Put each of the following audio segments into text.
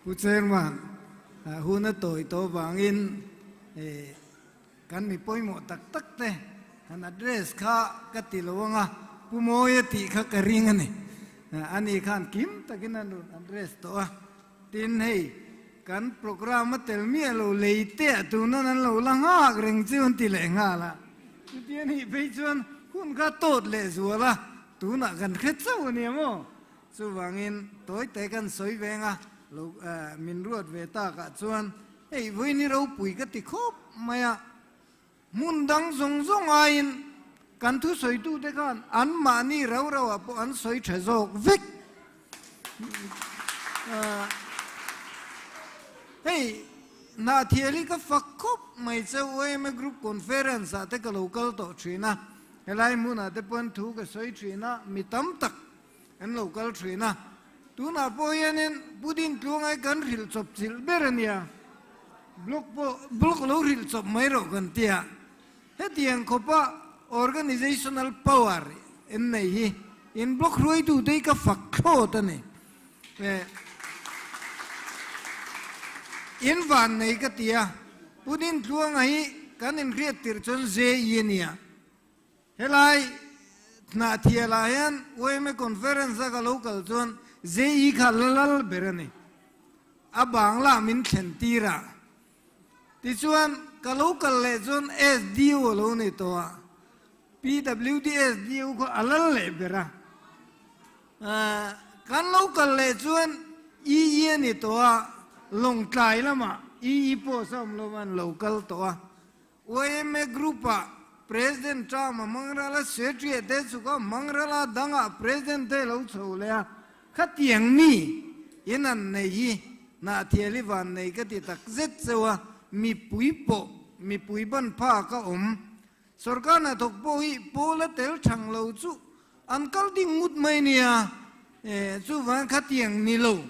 Pu Chairman, hun a tawi tawh vangin kan mi pawimawh tak tak te han address kha ka ti lo ang a, Pu Mawia tih kha ka ring a ni. Ani khan kim takin a rawn address tawh a. Tin hei, kan programme a tel miah lo lei teh tunan an lo la nghak reng chu an ti leh nghal a. Chutia nih phei chuan hun kha tawt leh zual a, tunah kan hre chauh a nia maw? Chuvangin tawi te kan sawi veng a, lo min ruat ve takah chuan hei vawiin hi ropui ka ti khawp mai a. Hmun dang zawng zawng aiin kan thusawitute khan anmahni rau rauah pawh an sawi tha zawk vek. Hei, Hnahthial hi ka fak khawp mai che YMA Group Conference ah te ka lo kal tawh thin a, helai hmunah te pawhin thu ka sawi thin a, mi tam tak an lo kal thin a. Tunah pawh hianin Pu Dintluangai kan hrilh chawp chilh ber a nia. Block pawh block lo hrilh chawp mai rawh kan ti a. Hetiang khawpa organizational power in nei hi in block hruaitute hi ka fak thlawt a ni. In van nei ka ti a. Pu Dintluanga hi kan inhriat tirh chuan JE a nia. Helai Hnahthialah hian yma Conference a ka lo kal chuan JE kha la lal ber a ni. A bangla min thlen tir a. Tichuan ka lo kal leh chuan SDO a lo ni tawh a. PWD SDO kha a lal leh ber a. Kan lo kal leh chuan EE a ni tawh a, Lawngtlai lamah EE post a awm lo a an lo kal tawh a. Yma Group-ah President Trump a hmang ral a, Secretary te chuk a hmang ral a, dangah President te lo chho leh a, khatiang mi in an nei hi Hnahthial hi van nei ka ti tak zet cheu a, mipui pawh mipui ban phak a awm. Sorkar hnathawk pawh hi pawl a tel thang lo chu an kal ding ngut mai nia, chuvang khatiang ni lo,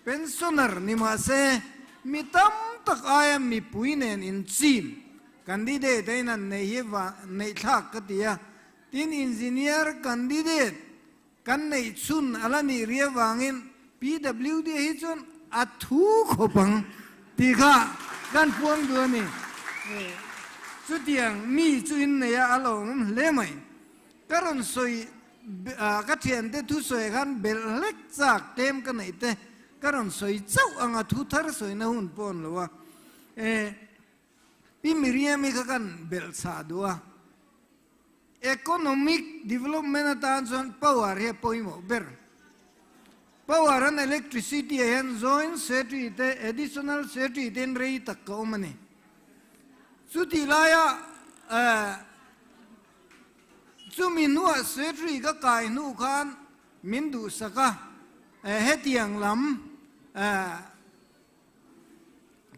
pensioner ni mah se mi tam tak aia mipui nen inchim candidate a in an nei hi va neih thlak ka ti a, tin engineer candidate kan neih chhun a la nih ri avangin PWD hi chuan a thu khawp ang tih kha kan puang duh a ni. Chutiang mi chu innei a a lo awm hle mai. Ka rawn sawi ka thiante thusawi khan belh hlek chak tlem ka neih te ka rawn sawi chauh ang a thu thar sawina hun pawh an lo a. E Pi Miriam-i kha kan belh chhah duh a. Economic development atan chuan power hi a pawimawh ber. Power and electricity ah hian joint secretary te additional secretary te in rei tak ka awm a ni. Chutih laia Chumi hnuah Secretary ka kai hnu khan min duhsak a, hetiang lam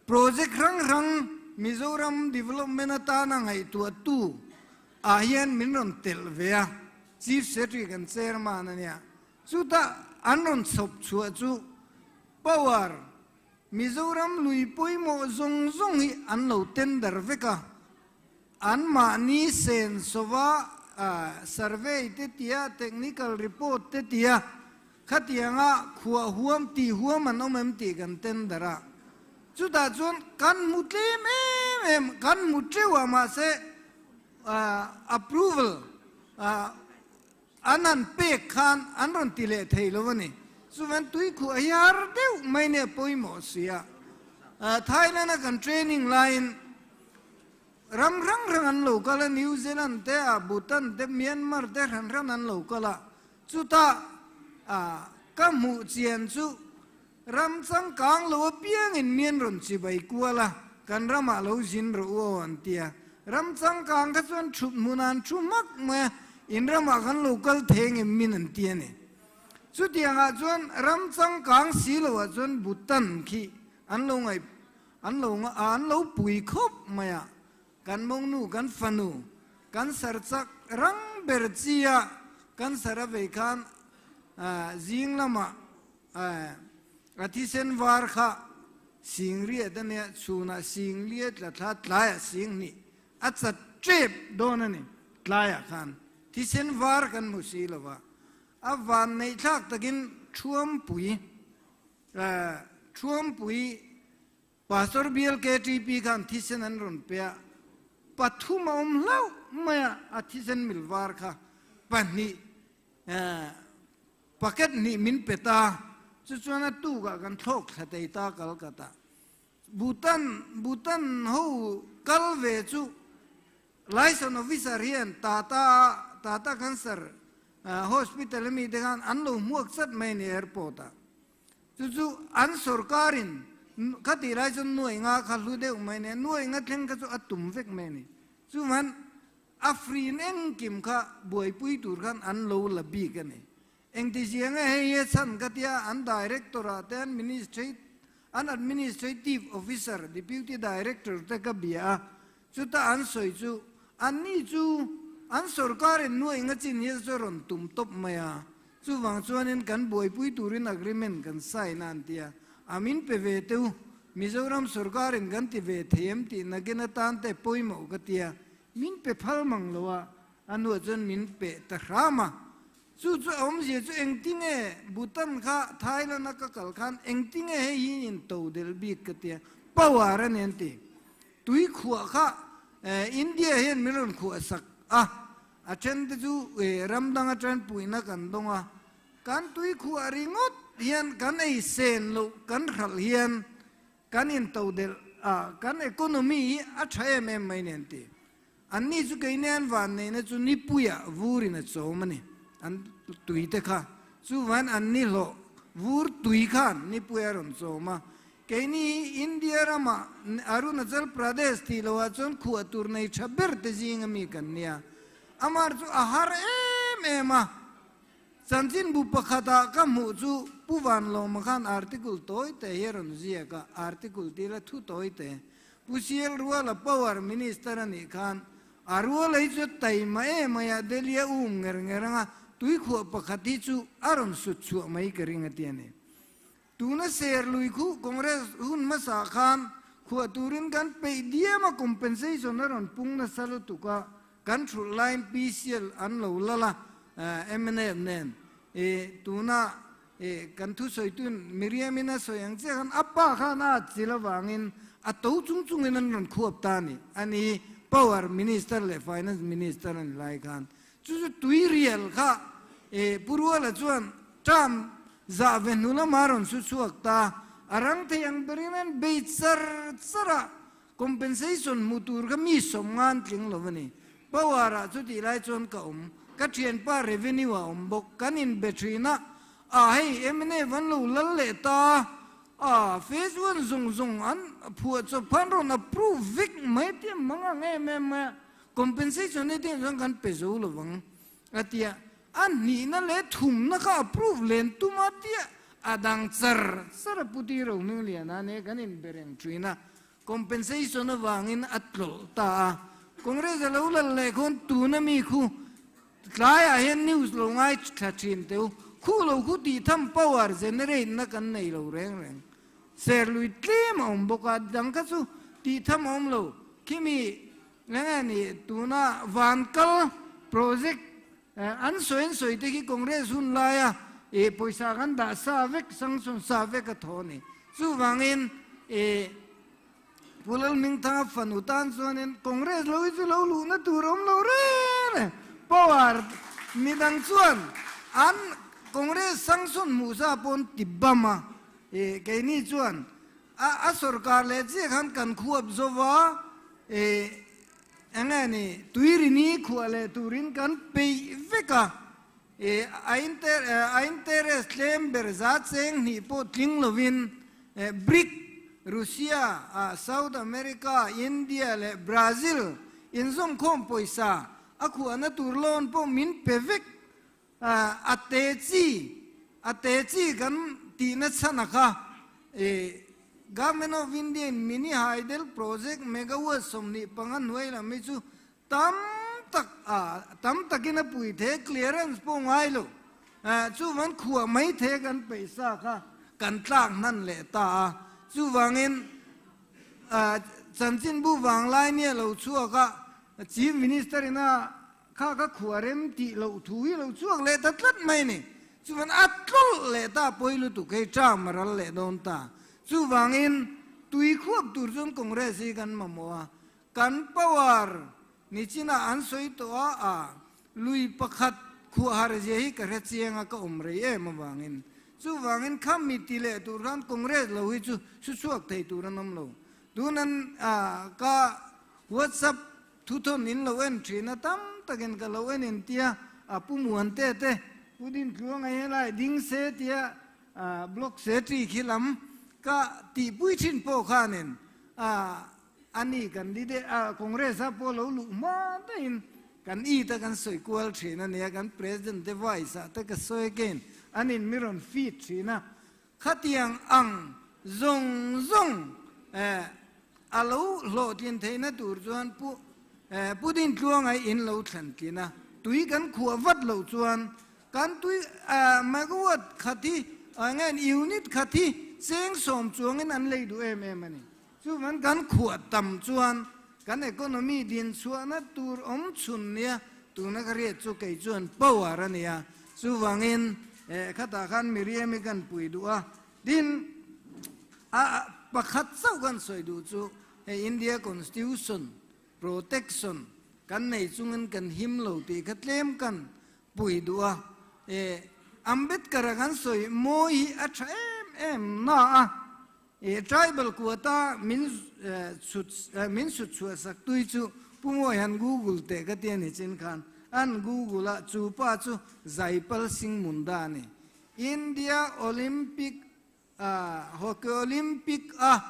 project hrang hrang Mizoram development atana ngaihtuahtu ah hian min rawn telh ve a, Chief Secretary kan chairman a nia. Chutah an rawn chhawp chhuah chu power Mizoram lui pawimawh zawng zawng hi an lo tender vek a. Anmahni sensova survey te tia, technical report te tia, khatianga khuah huam tih huam an awm em tih kan tender a. Chutah chuan kan hmu tlem em em, kan hmu teuh a mahse approval an han pek khan an rawn ti leh thei lo a ni. Chuvan tuikhuah hi har deuh mai nia pawimawh si a. Thailand a kan training laiin Ram hrang hrang an lo kal a, New Zealand te, ah Bhutan te, Myanmar te hran hran an lo kal a. Chutah ah ka hmuh chian chu ram changkang lo apiangin mian rawn chibai kual a, kan ramah lo zin rawh u aw an ti a. Ram changkang kha chuan thut hmunah an thu hmak mai a, in ramah kan lo kal thei ngem min an ti a ni. Chutiangah chuan ram changkang si loah chuan Bhutan khi an lo ngaih An lo an lo pui khawp mai a, kan mawngnu kan fanu kan sar chak rang ber chi a, kan sar a vei khan zing lamah a thisen var kha sing riat a nia, chhunah sing lia tla thla tlaiah sing hnih a chat tep dawn a ni, tlaiah khan thisen var kan hmu si lo va, a van neih thlak takin thuampui. Thuampui Pastor Bial KTP khan thisen an rawn pe a, pathum a awm hlauh mai a, a thisen mil var kha pahnih packet hnih min pe ta, chu chuan a tukah kan thlawk thla thei ta Calcutta. Bhutan Bhutan ho kal ve chu Liaison Officer hian Tata Tata Cancer Hospital ami te khan an lo hmuak chat mai a ni airport ah. Chu chu an sorkarin kha tih lai chuan nuai nga kha hlu deuh mai a nia, nuai nga thleng kha chu a tum vek mai a ni. Chuvan a free engkim kha buaipui tur khan an lo la bik a ni. Engti ziang e hei hi a chhan ka tia an director ah te an ministrate an administrative officer deputy director te ka bia a, chuta an sawi chu anni chu an sorkarin nuai nga chin hi chu rawn tum tawp mai a, chuvang chuanin kan buaipui turin agreement kan sign a an tia, a min pe ve teu Mizoram sorkarin kan ti ve thei em tih nakin atan te pawimawh ka tia, min pe phal mang lo a, a hnuah chuan min pe ta hram a. Chu chu a awmzia chu engtinge Bhutan kha Thailand a ka kal khan engtinge hei hi in to del bik ka tia, power a ni an ti. Tui khuah kha India hian min rawn khuah sak a, a then te chu ram dang atang puihna kan dawng a, kan tui khuah ringawt hian kan ei sen loh kan hralh hian kan in to del a, kan economy hi a tha em em mai ni an ti. Anni chu keini an vanneihna chu nipuiah vurin a chawm a ni, an tui te kha. Chuvan anni hlawh vur tui khan nipui a rawn chawm a. Keini hi India ramah Arunachal Pradesh tih loah chuan khuah tur nei tha ber te zinga mi kan nia. Amar chu a har em em a. Chanchinbu pakhatah ka hmuh chu Pu Vanlawma khan article tawi te hi a rawn ziak a, article tila thu tawi te. Pu Sial Ruala Power Minister a nih khan a rual hi chu taima em mai a, Delhi a um nger nger anga tuikhuah pakhat hi chu a rawn sut chhuah mai ka ring a ti a ni. Tuna ser lui khuh Congress hun hmasa khan khuah turin kan peih diam a compensation a rawn pung nasa lutuk a, kan thulh laiin PCL an lo lal a mnf nen i tuna I kan thusawitu Miriam-in a sawi ang chiah khan a pa khan a atchil avangin a to chung chungin an rawn khuap ta a ni. A ni, Power Minister leh Finance Minister a ni lai khan. Chu chu tui rial kha i Pu Ruala chuan term zah ve hnu lama a rawn su chhuak ta. A rang thei ang berin an bei char char a, Compensation hmu tur kha mi sawm ngan tling lo a ni. Power ah chutih lai chuan ka awm. Ka thianpa revenue ah awm bawk. Kan inbe thin a, ah hei mnf an lo lal leh ta a, phase one zawng zawng an phuah chawp khan rawn approve vek mai te mang ang em em mai a, compensation hi tiang chuan kan pe zo lovang a ti a. A hnihna leh thumna kha approve len tum a tia a dang char char a Pu Tiro Hmingliana nen kan inbe reng thin a. Compensation avangin a tlawlh ta a, Congress a lo lal leh khawn tuna mi khu tlaiah hian news lo ngai thla thin teu, khu lo khu tih tham power generate na kan nei lo reng reng. Ser lui tlem a awm bawk a, dang kha chu tih tham a awm lo. Khimi enge ni tuna Vankal project an sawi an sawi te khi Congress hun laia ih pawisa kan dah sa vek, sanction sa vek a thaw a ni. Chuvangin ih Pu Lalhmingthanga fanu tan chuanin Congress lo hi chu lo luhna tur a awm lo reng reng. Power midang chuan an Congress sanction hmuh sa pawn ti bam a, ih keini chuan a a sorkar leh chiah khan kan khuap zova ih Eng nge ni, tuirini khuah leh turin kan peih vek a, i a a interest tlem ber zat cheng hnih pawh tling lovin BRIC, Russia, South America, India leh Brazil inzawmkhawm pawisa a khuahna tur loan pawh min pe vek. A te chi, a te chi kan tihna chhan a kha i Government of India in Mini Hydel Project megawatt 25 hnuai lam hi chu tam tak a tam takin a pui the clearance pawh ngai lo chuvan khuah mai the kan peih sa kha kan tlak hnan leh ta a chuvangin chanchinbu vanglai nia lo chhuak a Chief Minister in a Kha ka khua rem tih loh thu hi lo chhuak leh ta tlat mai a ni. Chuan a tlawlh leh ta pawi lutuk hei ṭam a ral leh dawn ta. Chuvangin tui khuap tur chuan Congress hi kan mamawh a, kan power nichinah an sawi tawh a, a lui pakhat khuah har zia hi ka hre chiang a ka awm rei em avangin. Chuvangin kham mi ti leh tur khan Congress lo hi chu su chhuak thei tur an awm lo. Tunan ka WhatsApp Thuthawn in lo en thin a, tam takin ka lo en in tia a pu muan te te pu din tluang a helai ding se tia block se tri khi lam ka tihpui thin pawh khanin a ni kan leader Congress a pawh lo luh hma daihin kan it a kan sawi kual thin a nia kan president te vice ah te ka sawi again an in mi rawn feed thin a Khatiang ang zawng zawng a lo hlawhtlin theihna tur chuan Pu Pu Dintluanga in lo thlen tlin a, tui kan khuah vat loh chuan kan tui megawatt khat hi nge unit khat hi cheng sawm chuangin an lei duh em em a ni. Chuvan kan khuah tam chuan kan economy din chhuahna tur awm chhun nia tuna ka riat chu kei chuan power a nia. Chuvangin khatah khan Miriam-i kan pui duh a, tin a pakhat chauh kan sawi duh chu hei India Constitution protection kan nei chungin kan him lo tih kha tlem kan pui duh a. Ambedkar-a kan sawi mawi hi a tha em em na a. I tribal quota min chhut min chhut chhuah sak tui chu Pu Mawi han google teh ka ti a ni chin khan an google a chu pa chu Jaipal Singh Munda a ni. India Olympic Hockey Olympic a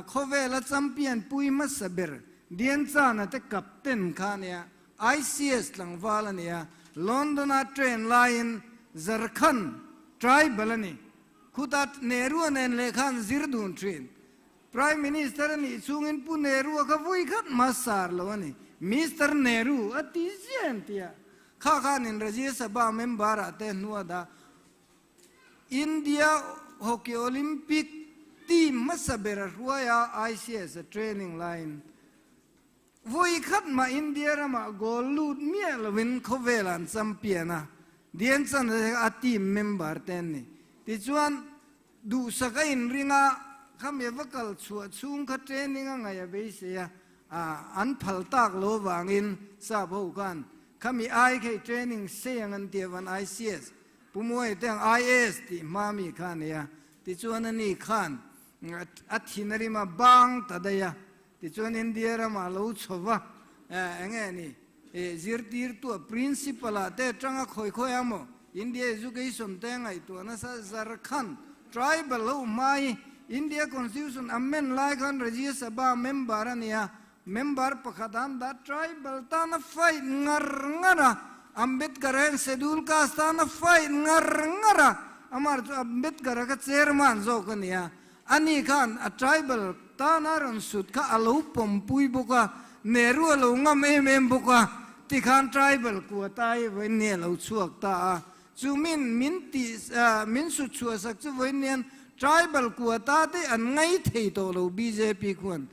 khawvela champion pui hmasa ber Dianchana te captain kha a nia, ICS tlangval a nia, London a train laiin Jharkhand tribal a ni. Khutat Nehru-a nen lehkha an zir dun thin. Prime Minister a nih chhungin Pu Nehru-a kha vui khat hma sar lo a ni. Mister Nehru a ti ziah em tia kha khanin Rajya Sabha member-ah te hnua dah India Hockey Olympic team hmasa ber a hruai a, ICS a training laiin Vawi khat mah India ramah goal lut miah loin khawvel an champion a, Dian Chandra a team member te an ni. Tichuan, duhsak a inring a, khami va kal chhuah chhung kha training a ngaih a beisei a, an phal tak lo vangin sap ho khan khami ai khei training sei ang an ti avan ICS, Pu Muai te ang IAS tih hma mi kha a nei a, tichuan ani khan a thin a rim a bang ta daih a, Tichuan India ramah lo chho va, eng nge ni, zirtirtu a principal ah te atanga khawi khawi a maw, India education te ngaihtuah nasa Jharkhand tribal ho hma hi India constitution amend lai khan Rajya Sabha member a nia, member pakhat an dah tribal tana fight ngar ngar a, Ambedkar hian schedule caste tana fight ngar ngar a, amah chu Ambedkar a kha chairman zawk a nia, Ani khan a tribal tana rawn sut kha a lo pawmpui bawk a, Nehru a lo ngam em em bawk a, tikhan tribal quota hi vawiin ni a lo chhuak ta a. Chu min min tih min sut chhuah sak chu vawiin nian tribal quota te an ngai thei tawh lo bjp khuan.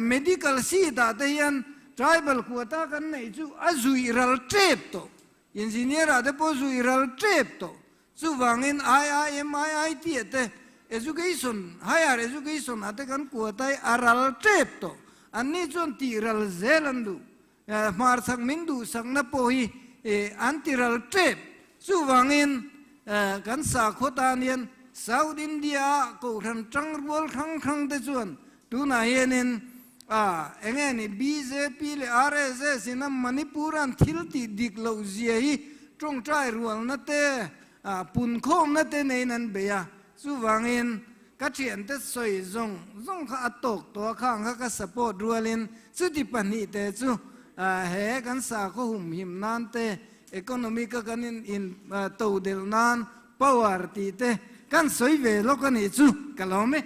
Medical seat ah te hian tribal quota kan neih chu a zuih ral tep tawh. Engineer ah te pawh zuih ral tep tawh. Chuvangin IIM, IIT ah te Education, Higher Education ah te kan kuat a i a ral tep tawh. Anni chuan tih ral zel an duh. Hmarchhak min duhsakna pawh hi an ti ral tep. Chuvangin kan sakhaw tan hian South India ah Kohhran tangrual hrang hrang te chuan tunah hianin eng nge ni bjp leh RSS in a Manipur an thil tih dik loh zia hi tawngtai rualna te punkhawmna te neiin an bei a, chuvangin ka thiante sawi zawng zawng kha a tawk tawh a, khang kha ka support rualin chuti pahnihte chu he kan sakhaw humhim nan te economy ka kan in to delh nan power tih te kan sawi ve lawk a nih chu ka lawm e.